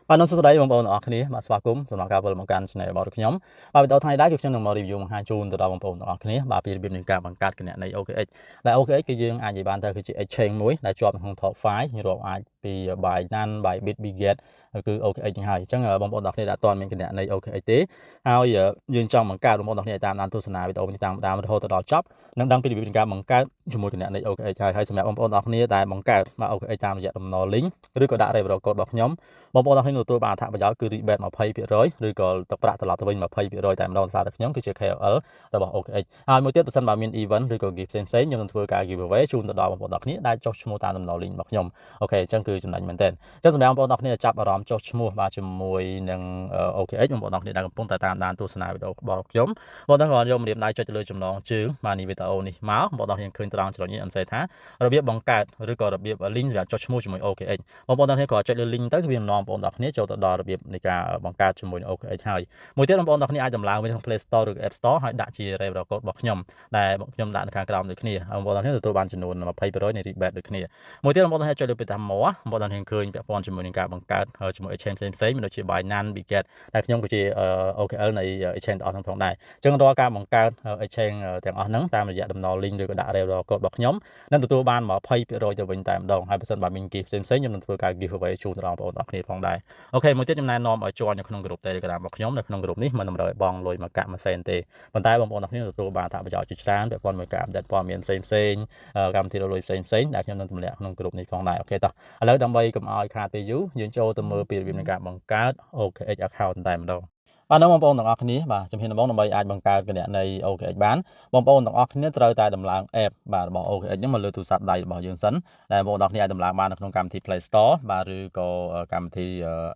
បាទនោះសួស្តីបងប្អូនទាំងអស់គ្នាបាទស្វាគមន៍សម្រាប់ការវិលមកកាន់ Channel របស់ខ្ញុំបាទវីដេអូថ្ងៃនេះគឺខ្ញុំនឹងមក review បង្ហាញជូនទៅដល់បងប្អូនទាំងអស់គ្នាបាទពីរបៀបនៃការបង្កើតគណនី OKX ដែល OKX គឺយើងអាចនិយាយបានថាគឺជា exchange មួយដែលជាប់នៅក្នុង top 5រាប់អាចពី Binance, Bybit, Bitget គឺ OKX ហ្នឹងហើយអញ្ចឹងបងប្អូនទាំងអស់គ្នាដែលអត់ទាន់មានគណនី OKX ទេហើយយើងចង់បង្កើតបងប្អូនទាំងអស់គ្នាតាមដានទស្សនាវីដេអូនេះតាមដើមរហូតទៅដល់ចប់នឹងដឹងពីរបៀបនៃការបង្កើតជាមួយគណនី OKX ហើយហើយសម្រាប់បងប្អូនទាំងអស់គ្នាដែលបង្កើតមក OKX តាមរយៈតំណ link ឬក៏ដាក់ referral code របស់ខ្ញុំបងប្អូនទាំងអស់គ្នាទទួលបានអត្ថប្រយោជន៍គឺ rebate 20%ឬក៏ទឹកប្រាក់ត្រឡប់ទៅវិញ20%តែម្ដងសារតែខ្ញុំគឺជា KOL របស់ OKX ហើយមួយទៀតបើសិនបើមាន event ឬក៏ gift ផ្សេងៗខ្ញុំនឹងធ្វើការ giveaway ជូនទៅដល់បងប្អូនទាំងអស់គ្នាដែលចុះឈ្មោះតាមតំណ link របស់ខ្ញុំOK អញ្ចឹងគឺចំណេញមែនទែនអញ្ចឹងសម្រាប់បងប្អូនទាំងអស់គ្នាចាប់អារម្មណ៍ចុះឈ្មោះបាទជាមួយនឹង OKX បងប្អូនទាំងអស់គ្នាដែលកំពុងតែតាមដានទស្សនាវីដេអូរបស់ខ្ញុំបងប្អូនក៏យកម្រាមដៃចុចទៅលើចំណងជើងបាទនេះវីដេអូនេះមកបងប្អូនទាំងអស់គ្នាឃើញត្រង់ចំណុចនេះអនសេថារបៀបបង្កើតឬក៏របៀប link សម្រាប់ចុះឈ្មោះជាមួយ OKX បងប្អូនទាំងគ្នាក៏ចុចលើ link ទៅគឺវានាំបងប្អូនទាំងគ្នាចូលទៅដល់របៀបនៃការបង្កើតជាមួយនឹង OKX ហើយមួយទៀតបងប្អូនទាំងគ្នាអាចដំឡើងវាក្នុង Play Store ឬ App Store ហើយដាក់ជា referral code របស់ខ្ញុំដែលខ្ញុំដាក់នៅខាងក្រោមដូចគ្នាបងប្អូនទាំងគ្នាទទួលបានចំនួន20%នៃ rebate ដូចគ្នាមួយទៀតបងប្អូនទាំងគ្នាចុចលើពាក្យថា more បងប្អូនទាំងគ្នាឃើញពាក់ព័ន្ធជាមួយនឹងការបង្កើតជាមួយ exchange ផ្សេងៗមានដូចជា Binance, Bitget ដែលខ្ញុំក៏ជា OKL នៃ exchange ទាំងអស់ហ្នឹងផងដែរអញ្ចឹងរាល់ការបង្កើត exchange ទាំងអស់ហ្នឹងតាមរយៈតំណ link ឬក៏ដាក់ referral code របស់ខ្ញុំនឹងទទួលបាន20%ទៅវិញតែម្ដងហើយបើសិនបើមាន gift ផ្សេងៗខ្ញុំនឹងធ្វើការ give away ជូនដល់បងប្អូនទាំងអស់គ្នាផងដែរ OK មួយទៀតខ្ញុំណែនាំឲ្យ join នៅក្នុងក្រុម Telegram របស់ខ្ញុំនៅក្នុងក្រុមនេះមិនតម្រូវឲ្យបង់លុយមកកាក់មួយសេនទេប៉ុន្តែបងប្អូនទាំងគ្នាទទួលបានអត្ថប្រយោជន៍ជាច្រើនពាក់ព័ន្ធមួយការ update ព័ត៌មានផ្សេងផ្សេងកម្មវិធីរកលុយផ្សេងផ្សេងដែលខ្ញុំនឹងទម្លាក់ក្នុងក្រុមនេះផងដែរ OK តោះឥឡូវដើម្បីកុំឲ្យខាតពេលយូរយើងចូលទៅមើលពីរបៀបនៃការបង្កើត OKX account តែម្ដងបាទនោះបងប្អូនទាំងអស់គ្នាបាទជំហានដំបូងដើម្បីអាចបង្កើតគណនី OKX បានបងប្អូនទាំងអស់គ្នាត្រូវតែដំឡើង app បាទរបស់ OKX ហ្នឹងមកលើទូរស័ព្ទដៃរបស់យើងសិនដែលបងប្អូនទាំងអស់គ្នាអាចដំឡើងបាននៅក្នុងកម្មវិធី Play Store បាទឬក៏កម្មវិធី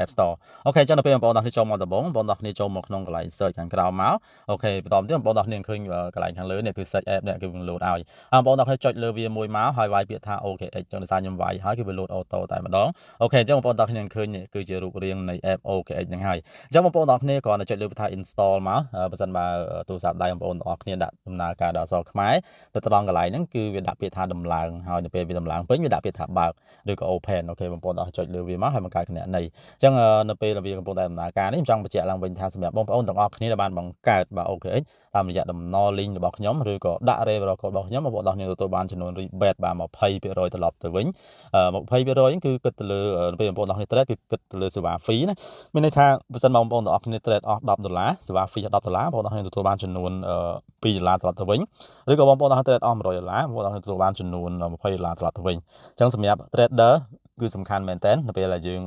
App Store OK អញ្ចឹងដល់ពេលបងប្អូនទាំងអស់គ្នាចូលមកដំបូងបងប្អូនទាំងអស់គ្នាចូលមកក្នុងកន្លែង search ខាងក្រោមមក OK បន្តទៀតបងប្អូនទាំងអស់គ្នាឃើញកន្លែងខាងលើនេះគឺ search app នេះគឺវា load ឲ្យហើយបងប្អូនទាំងអស់គ្នាចុចលើវាមួយមកហើយវាយពាក្យថា OKX អញ្ចឹងដោយសារខ្ញុំវាយហើយគឺវា load auto តែម្ដង OK អញ្ចឹងបងប្អូនទាំងអស់គ្នាឃើញនេះគឺជារូបរាងនៃ app OKX ហ្នឹងហើយអញ្ចឹងបងប្អូនទាំងអស់គ្នាគ្រាន់តែចុចលើពាក្យថា install មកបើសិនបើទូរស័ព្ទដៃបងប្អូនទាំងអស់គ្នាដាក់ដំណើរការដល់អក្សរខ្មែរទៅត្រង់កន្លែងហ្នឹងគឺវាដាក់ពាក្យថាដំឡើងហើយនៅពេលវាដំឡើងពេញវាដាក់ពាក្យថាបើកឬក៏ open OK បងប្អូនទាំងអស់ចុចលើវាមកហើយបង្កើតគណនីអញ្ចឹងនៅពេលវាកំពុងតែដំណើរការនេះខ្ញុំចង់បញ្ជាក់ឡើងវិញថាសម្រាប់បងប្អូនទាំងអស់គ្នាដែលបានបង្កើតបាទ OKX តាមរយៈតំណ link របស់ខ្ញុំឬក៏ដាក់ referral code របស់ខ្ញុំបងប្អូនទាំងគ្នាទទួលបានចំនួន rebate បាទ20%ត្រឡប់ទៅវិញ20%ហ្នឹងគឺគិតទៅលើពេលបងប្អូនទាំងគ្នា trade គឺគិតទៅលើសេវា fee ណាមានន័យថាបើសិនបងប្អូនទាំងអស់គ្នា trade អស់10ដុល្លារសេវា fee 10ដុល្លារបងប្អូនទាំងគ្នាទទួលបានចំនួន2ដុល្លារត្រឡប់ទៅវិញឬក៏បងប្អូនទាំងគ្នា trade អស់100ដុល្លារបងប្អូនទាំងគ្នាទទួលបានចំនួន20ដុល្លារត្រឡប់ទៅវិញអញ្ចឹងសម្រាប់ trader គឺសំខាន់មែនតើនៅពេលដែលយើង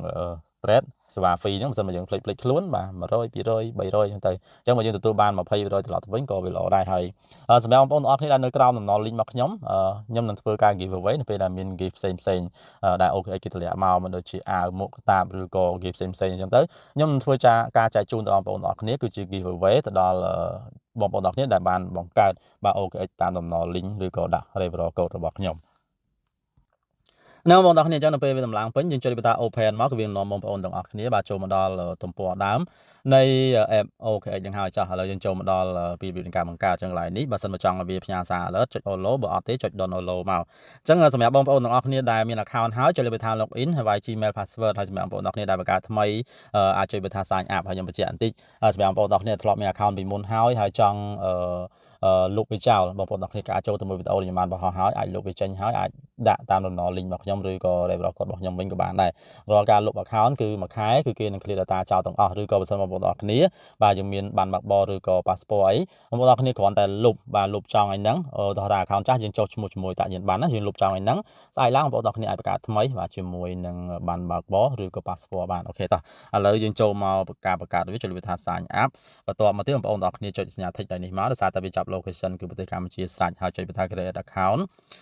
trade សេវា fee ហ្នឹងបើសិនមកយើងភ្លេចភ្លេចខ្លួនបាទ100 200 300អញ្ចឹងទៅអញ្ចឹងបើយើងទទួលបាន20%ត្រឡប់ទៅវិញក៏វាល្អដែរហើយសម្រាប់បងប្អូនទាំងអស់គ្នាដែលនៅក្រោមតំណ link មកខ្ញុំខ្ញុំនឹងធ្វើការ give away នៅពេលដែលមាន gift ផ្សេងផ្សេងដែល OKX គេទម្លាក់មកមិនដូចជាអាវមួកតាបឬក៏ gift ផ្សេងផ្សេងអញ្ចឹងទៅខ្ញុំនឹងធ្វើការចែកជូនដល់បងប្អូនទាំងអស់គ្នាគឺជា give away ទៅដល់បងប្អូនទាំងអស់គ្នាដែលបានបង្កើតបាទ OKX តាមតំណ link ឬក៏ដាក់ referral code របស់ខ្ញុំនៅបងប្អូនទាំងគ្នាអញ្ចឹងនៅពេលវាដំឡើងពេញយើងចុចប៊ូតា open មកគឺវានាំបងប្អូនទាំងអស់គ្នាបាទចូលមកដល់ទំព័រដើមនៃ app OKX ហ្នឹងហើយចាស់ឥឡូវយើងចូលមកដល់ពីរបៀបនៃការបង្កើតចឹងកន្លែងនេះបើសិនមកចង់ឲ្យវាផ្ញើសារ alert ចុច allow បើអត់ទេចុច don't allow មកអញ្ចឹងសម្រាប់បងប្អូនទាំងអស់គ្នាដែលមាន account ហើយចុចលើប៊ូតា login ហើយវាយ Gmail password ហើយសម្រាប់បងប្អូនទាំងអស់គ្នាដែលបង្កើតថ្មីអាចចុចប៊ូតា sign up ហើយខ្ញុំបញ្ជាក់បន្តិចសម្រាប់បងប្អូនទាំងអស់គ្នាធ្លាប់មាន account ពីមុនហើយហើយចង់អឺលុបវាចោលបងប្អូនទាំងគ្នាក៏អាចចូលទៅមើលវីដេអូដែលខ្ញុំបានបង្ហោះហើយអាចលុបវាចេញហើយអាចដាក់តាមតំណ link របស់ខ្ញុំឬក៏ referral code របស់ខ្ញុំវិញក៏បានដែររាល់ការលុប account គឺមួយខែគឺគេនឹង clear data ចោលទាំងអស់ឬក៏បើសិនបងប្អូនទាំងគ្នាបាទយើងមានបានបើកបរឬក៏ passport អីបងប្អូនទាំងគ្នាគ្រាន់តែលុបបាទលុបចោលអីហ្នឹងឧទាហរណ៍ថា account ចាស់យើងចុះឈ្មោះជាមួយតាញានបានណាយើងលុបចោលអីហ្នឹងស្អែកឡើងបងប្អូនទាំងគ្នាអាចបង្កើតថ្មីបាទជាមួយនឹងបានបើកបរឬក៏ passport បាន OK តោះឥឡូវយើងចូលមកការបង្កើតវាចុចលើថា sign up បន្ទាប់មកទៀតបងប្អូនទាំងគ្នាចុចសញ្ញា tick ដៃនេះមកដោយសារតែវាចាប់ location គឺប្រទេសកម្ពុជាស្រេចហើយចុចថា create account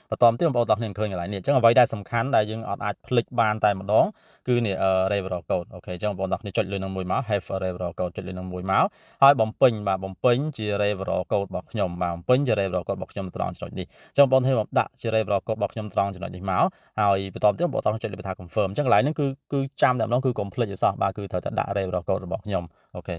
បន្តមកទៀតបងប្អូនទាំងគ្នាឃើញកន្លែងនេះអញ្ចឹងអ្វីដែលសំខាន់ដែលយើងអត់អាចភ្លេចបានតែម្ដងគឺនេះ referral code OK អញ្ចឹងបងប្អូនទាំងគ្នាចុចលើនឹងមួយមក have a referral code ចុចលើនឹងមួយមកហើយបំពេញបាទបំពេញជា referral code របស់ខ្ញុំបាទបំពេញជា referral code របស់ខ្ញុំត្រង់ចំណុចនេះអញ្ចឹងបងប្អូនឃើញដាក់ជា referral code របស់ខ្ញុំត្រង់ចំណុចនេះមកហើយបន្តទៀតបងប្អូនចុចលើថា confirm អញ្ចឹងកន្លែងហ្នឹងគឺគឺចាំតែម្ដងគឺ complete ឲ្យសោះបាទគឺត្រូវតែដាក់ referral code របស់ខ្ញុំOK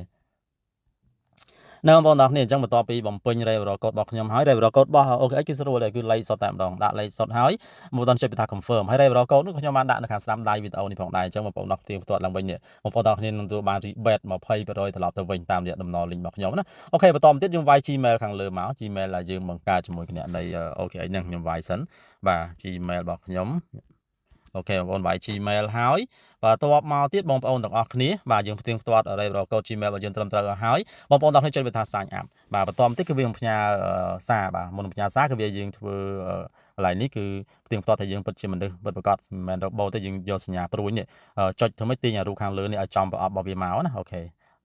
នៅបងប្អូនទាំងគ្នាអញ្ចឹងបន្ទាប់ពីបំពេញ referral code របស់ខ្ញុំហើយ referral code របស់ OKX គឺស្រួលដែរគឺលេខសុទ្ធតែម្ដងដាក់លេខសុទ្ធហើយបងប្អូនចុចពីថា confirm ហើយ referral code នោះខ្ញុំបានដាក់នៅខាងស្ដាំដៃវីដេអូនេះផងដែរអញ្ចឹងបងប្អូនដល់ទៀងផ្ទាត់ឡើងវិញនេះបងប្អូនទាំងគ្នានឹងទទួលបាន rebate 20%ត្រឡប់ទៅវិញតាមរយៈតំណ link របស់ខ្ញុំណាOK បន្តមកទៀតយើងវាយ Gmail ខាងលើមក Gmail ដែលយើងបង្កើតជាមួយគណនី OKX ហ្នឹងខ្ញុំវាយសិនបាទ Gmail របស់ខ្ញុំOK បងប្អូនវាយ Gmail ហើយបន្ទាប់មកទៀតបងប្អូនទាំងអស់គ្នាបាទយើងផ្ទៀងផ្ទាត់ referral code Gmail របស់យើងត្រឹមត្រូវឲ្យហើយបងប្អូនទាំងគ្នាចុចវាថា sign up បាទបន្ទាប់ទៀតគឺវានឹងផ្ញើសារបាទមុននឹងផ្ញើសារគឺវាយើងធ្វើកន្លែងនេះគឺផ្ទៀងផ្ទាត់ថាយើងពិតជាមនុស្សពិតប្រាកដមិនមែន robot ទេយើងយកសញ្ញាព្រួយនេះចុចធ្វើម៉េចទាញអារូបខាងលើនេះឲ្យចំប្រអប់របស់វាមកណាOK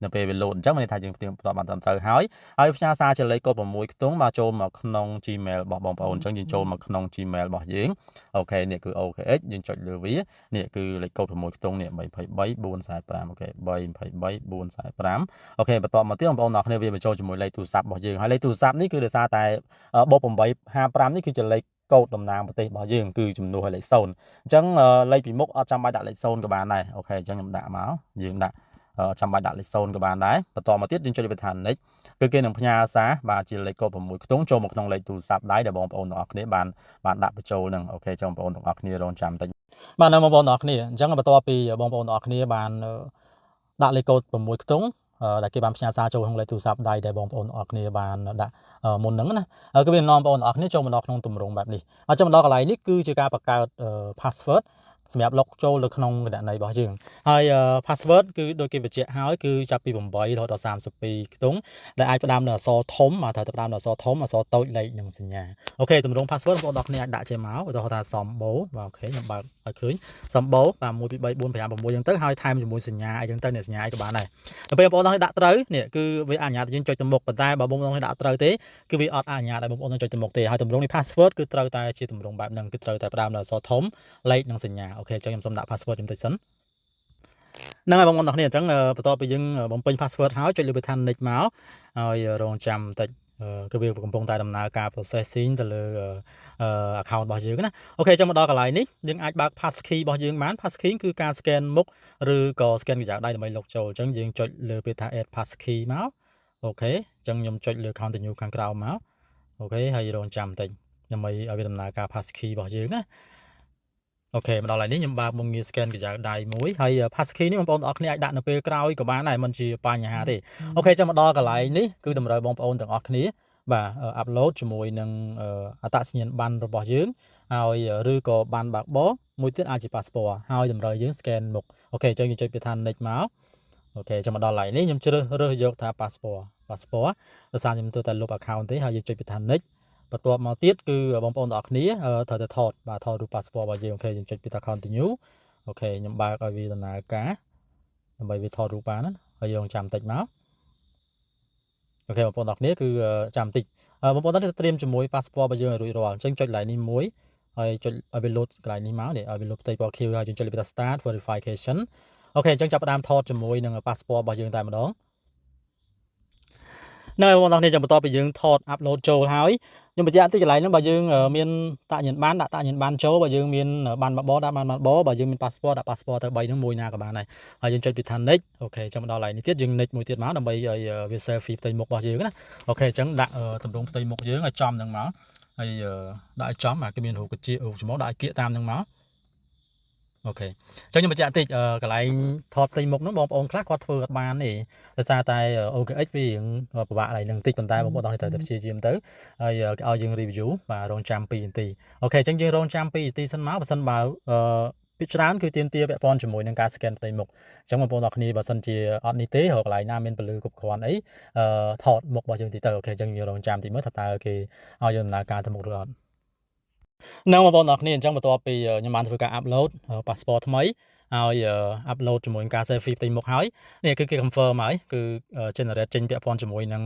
នៅពេលវាលោតអញ្ចឹងមានន័យថាយើងផ្ទៀងផ្ទាត់បានត្រឹមត្រូវហើយហើយផ្ញើសារជាលេខកូដ6ខ្ទង់មកចូលមកក្នុង Gmail របស់បងប្អូនអញ្ចឹងយើងចូលមកក្នុង Gmail របស់យើង OK នេះគឺ OKX យើងចុចលើវានេះគឺលេខកូដ6ខ្ទង់នេះ323 445 OK 323 445 OK បន្ទាប់មកទៀតបងប្អូនទាំងគ្នាវាបញ្ចូលជាមួយលេខទូរស័ព្ទរបស់យើងហើយលេខទូរស័ព្ទនេះគឺដោយសារតែបូក855នេះគឺជាលេខកូដតំណាងប្រទេសរបស់យើងគឺចំនួនឲ្យលេខ0អញ្ចឹងលេខពីមុខអត់ចាំបាច់ដាក់លេខ0ក៏បានដែរ OK អញ្ចឹងខ្ញុំដាក់មកយើងដាក់ចាំបាច់ដាក់លេខ0ក៏បានដែរបន្តមកទៀតយើងចុចលើថា next គឺគេនឹងផ្ញើសារបាទជាលេខកូដ6ខ្ទង់ចូលមកក្នុងលេខទូរស័ព្ទដៃដែលបងប្អូនទាំងអស់គ្នាបានបានដាក់បញ្ចូលនឹង OK ចឹងបងប្អូនទាំងអស់គ្នារងចាំតិចបាទនៅបងប្អូនទាំងអស់គ្នាអញ្ចឹងបន្ទាប់ពីបងប្អូនទាំងអស់គ្នាបានដាក់លេខកូដ6ខ្ទង់ដែលគេបានផ្ញើសារចូលក្នុងលេខទូរស័ព្ទដៃដែលបងប្អូនទាំងអស់គ្នាបានដាក់មុនហ្នឹងណាគឺវានាំបងប្អូនទាំងអស់គ្នាចូលមកដល់ក្នុងទម្រង់បែបនេះអញ្ចឹងមកដល់កន្លែងនេះគឺជាការបង្កើត password សម្រាប់ log ចូលទៅក្នុងគណនីរបស់យើងហើយ password គឺដូចគេបញ្ជាក់ហើយគឺចាប់ពី8រហូតដល់32ខ្ទង់ដែលអាចផ្ដើមដោយអក្សរធំមកត្រូវតែផ្ដើមដោយអក្សរធំអក្សរតូចលេខនិងសញ្ញាOK ទម្រង់ password បងប្អូនដល់គ្នាអាចដាក់ចេញមកឧទាហរណ៍ថាសំបូបាទ OK ខ្ញុំបើកឲ្យឃើញសំបូបាទ1 2 3 4 5 6អញ្ចឹងទៅហើយថែមជាមួយសញ្ញាអីចឹងទៅនេះសញ្ញាអីក៏បានដែរដល់ពេលបងប្អូនដល់ដាក់ត្រូវនេះគឺវាអនុញ្ញាតយើងចុចទៅមុខប៉ុន្តែបើបងប្អូនដាក់ត្រូវទេគឺវាអត់អនុញ្ញាតឲ្យបងប្អូនចុចទៅមុខទេហើយទម្រង់នៃ password គឺត្រូវតែជាទម្រង់បែបហ្នឹងគឺត្រូវតែផ្ដើមដោយអក្សរធំលេខនិងសញ្ញាOK អញ្ចឹងខ្ញុំសូមដាក់ password ខ្ញុំតិចសិនហ្នឹងហើយបងប្អូនទាំងគ្នាអញ្ចឹងបន្ទាប់ពីយើងបំពេញ password ហើយចុចលើប៊ូតា next មកហើយរងចាំបន្តិចគឺវាកំពុងតែដំណើរការ processing ទៅលើ account របស់យើងណាOK អញ្ចឹងមកដល់កន្លែងនេះយើងអាចបើក passkey របស់យើងបាន passkey គឺការ scan មុខឬក៏ scan ក្រចៅដៃដើម្បី log ចូលអញ្ចឹងយើងចុចលើពាក្យថា add passkey មក OK អញ្ចឹងខ្ញុំចុចលើ continue ខាងក្រោមមក OK ហើយរងចាំបន្តិចដើម្បីឲ្យវាដំណើរការ passkey របស់យើងណាOK មកដល់ហើយនេះខ្ញុំបើកមុខងារ scan ក្រចៅដៃមួយហើយ passkey នេះបងប្អូនទាំងអស់គ្នាអាចដាក់នៅពេលក្រោយក៏បានដែរមិនជាបញ្ហាទេOK ចាំមកដល់កន្លែងនេះគឺតម្រូវបងប្អូនទាំងអស់គ្នាបាទ upload ជាមួយនឹងអត្តសញ្ញាណប័ណ្ណរបស់យើងហើយឬក៏ប័ណ្ណបើកបរមួយទៀតអាចជា passport ហើយតម្រូវយើង scan មុខ OK អញ្ចឹងយើងចុចពាក្យថា next មក OK ចាំមកដល់កន្លែងនេះខ្ញុំជ្រើសរើសយកថា passport passport ដោយសារខ្ញុំទើបតែលុប account ទេហើយយើងចុចពាក្យថា next បន្ទាប់មកទៀតគឺបងប្អូនទាំងអស់គ្នាត្រូវតែថតបាទថតរូប passport របស់យើង OK យើងចុចពាក្យថា continue OK ខ្ញុំបើកឲ្យវាដំណើរការដើម្បីវាថតរូបបានណាហើយយើងចាំតិចមក OK បងប្អូនទាំងអស់គ្នាគឺចាំតិចបងប្អូនទាំងត្រៀមជាមួយ passport របស់យើងឲ្យរួចរាល់អញ្ចឹងចុចកន្លែងនេះមួយហើយចុចឲ្យវា load កន្លែងនេះមកនេះឲ្យវា load ផ្ទៃពណ៌ខៀវហើយយើងចុចលើពាក្យថា start verification OK អញ្ចឹងចាប់ផ្ដើមថតជាមួយនឹង passport របស់យើងតែម្ដងនៅបងប្អូនទាំងគ្នាចាំបន្ទាប់ពីយើងថត upload ចូលហើយខ្ញុំបញ្ជាក់តិចកន្លែងហ្នឹងបើយើងមានតាក់ញ៉ានបានដាក់តាក់ញ៉ានបានចូលបើយើងមានបានបបដាក់បានបបបើយើងមាន passport ដាក់ passport ទៅ3ហ្នឹងមួយណាក៏បានដែរហើយយើងចុចពីថា next OK ចាំមកដល់កន្លែងនេះទៀតយើង next មួយទៀតមកដើម្បីឲ្យវា selfie ផ្ទៃមុខរបស់យើងណាOK អញ្ចឹងដាក់ទម្រង់ផ្ទៃមុខយើងឲ្យចំហ្នឹងមកហើយដាក់ឲ្យចំអាគេមានរូបកជារូបច្មោះដាក់ឲ្យគៀកតាមហ្នឹងមក OK អញ្ចឹងខ្ញុំបញ្ជាក់តិចកន្លែងថតផ្ទៃមុខហ្នឹងបងប្អូនខ្លះគាត់ធ្វើអត់បានទេដោយសារតែ OKX វារៀងពិបាកកន្លែងហ្នឹងតិចប៉ុន្តែបងប្អូនត្រូវតែព្យាយាមទៅហើយគេឲ្យយើង review បាទរងចាំ2នាទីOK អញ្ចឹងយើងរងចាំ2នាទីសិនមកបើសិនបើអឺពីច្រើនគឺទាមទារពាក់ព័ន្ធជាមួយនឹងការ scan ផ្ទៃមុខអញ្ចឹងបងប្អូនទាំងគ្នាបើសិនជាអត់នេះទេរកកន្លែងណាមានពន្លឺគ្រប់គ្រាន់អីអឺថតមុខរបស់យើងតិចទៅOK អញ្ចឹងយើងរងចាំតិចមើលថាតើគេឲ្យយើងដំណើរការទៅមុខឬអត់នឹងបងប្អូនទាំងគ្នាអញ្ចឹងបន្ទាប់ពីខ្ញុំបានធ្វើការ upload passport ថ្មីហើយ upload ជាមួយនឹងការ selfie ផ្ទៃមុខហើយនេះគឺគេ confirm ហើយគឺ generate ចេញពាក់ព័ន្ធជាមួយនឹង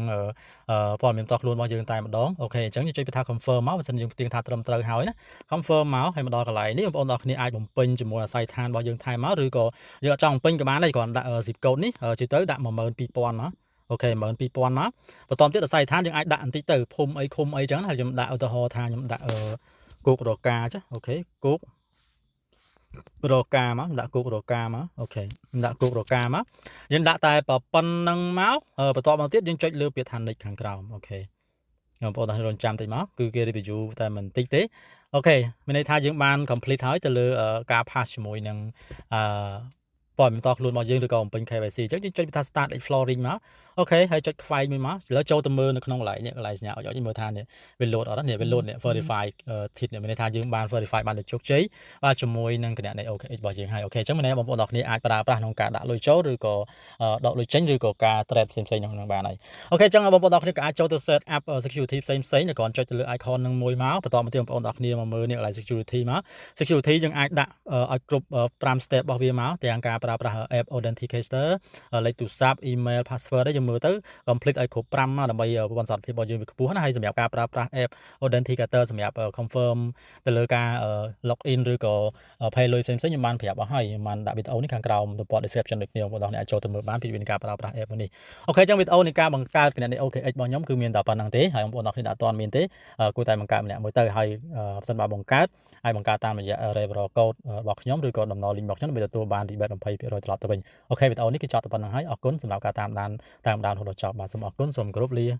ព័ត៌មានផ្ទាល់ខ្លួនរបស់យើងតែម្ដង OK អញ្ចឹងយើងចុចពីថា confirm មកបើសិនយើងផ្ទៀងថាត្រឹមត្រូវហើយណា confirm មកហើយមកដល់កន្លែងនេះបងប្អូនទាំងគ្នាអាចបំពេញជាមួយអាស័យដ្ឋានរបស់យើងថែមមកឬក៏យើងអត់ចង់បំពេញក៏បានដែរគ្រាន់ដាក់ zip code នេះជិះទៅដាក់12000មក OK 12000មកបន្តទៀតអាស័យដ្ឋានយើងអាចដាក់បន្តិចទៅភូមិអីឃុំអីចឹងណាខ្ញុំដាក់ឧទាហរណ៍ថាខ្ញុំដាក់គោករកាចាOK គោក រកាមកដាក់គុករកាមក OK ដាក់គុករកាមកយើងដាក់តែប៉ុណ្្នឹងមកបន្ទាប់មកទៀតយើងចុចលើពាក្យថា next ខាងក្រោម OK បងប្អូនទាំងរងចាំតិចមកគឺគេ review តែមិនតិចទេ OK មានន័យថាយើងបាន complete ហើយទៅលើការ pass ជាមួយនឹងអឺព័ត៌មានតខ្លួនរបស់យើងឬក៏បំពេញ KYC អញ្ចឹងយើងចុចថា start exploring មក OK ហើយចុចខ្វែងមួយមកឥឡូវចូលទៅមើលនៅក្នុងកន្លែងនេះកន្លែងសញ្ញាអុចៗមើលថានេះវា load អត់នេះវា load នេះ verify ធីតនេះមានន័យថាយើងបាន verify បានដោយជោគជ័យបាទជាមួយនឹងគណនី OKX របស់យើងហើយ OK អញ្ចឹងមានន័យបងប្អូនទាំងគ្នាអាចប្រើប្រាស់ក្នុងការដាក់លុយចូលឬក៏ដកលុយចេញឬក៏ការ trade ផ្សេងៗក្នុងនឹងបានហើយ OK អញ្ចឹងបងប្អូនទាំងគ្នាក៏អាចចូលទៅ set up security ផ្សេងផ្សេងៗគ្រាន់ចុចទៅលើ icon នឹងមួយមកបន្តមកទៀតបងប្អូនទាំងគ្នាមកមើលនេះកន្លែង security មក security យើងអាចដាក់ឲ្យគ្រប់5 step របស់វាមកទាំងការប្រើប្រាស់ app authenticator លេខទូរស័ព្ទ email password យើងមើលទៅ complete ឲ្យគ្រប់5មកដើម្បីប្រព័ន្ធសុវត្ថិភាពរបស់យើងវាខ្ពស់ណាហើយសម្រាប់ការប្រើប្រាស់ app authenticator សម្រាប់ confirm ទៅលើការ log in ឬក៏ pay លុយផ្សេងៗខ្ញុំបានប្រាប់អស់ហើយខ្ញុំបានដាក់វីដេអូនេះខាងក្រោមទំព័រ description ដូចគ្នាបងប្អូនអាចចូលទៅមើលបានពីវិធីការប្រើប្រាស់ app នេះ OK អញ្ចឹងវីដេអូនៃការបង្កើតគណនី OKX របស់ខ្ញុំគឺមានតែប៉ុណ្្នឹងទេហើយបងប្អូនទាំងគ្នាអត់ទាន់មានទេគួរតែបង្កើតម្នាក់មួយទៅហើយបើសិនបើបង្កើតហើយបង្កើតតាមរយៈ referral code របស់ខ្ញុំឬក៏តំណ link របស់ខ្ញុំដើម្បីទទួលបាន rebate 20%ត្រឡប់ទៅវិញ OK វីដេអូនេះគឺចប់តែប៉ុណ្្នឹងហើយអរគុណសម្រាប់ការតាមដានតាមដានរហូតដល់ចប់បាទសូមអរគុណសូមគោរពលា។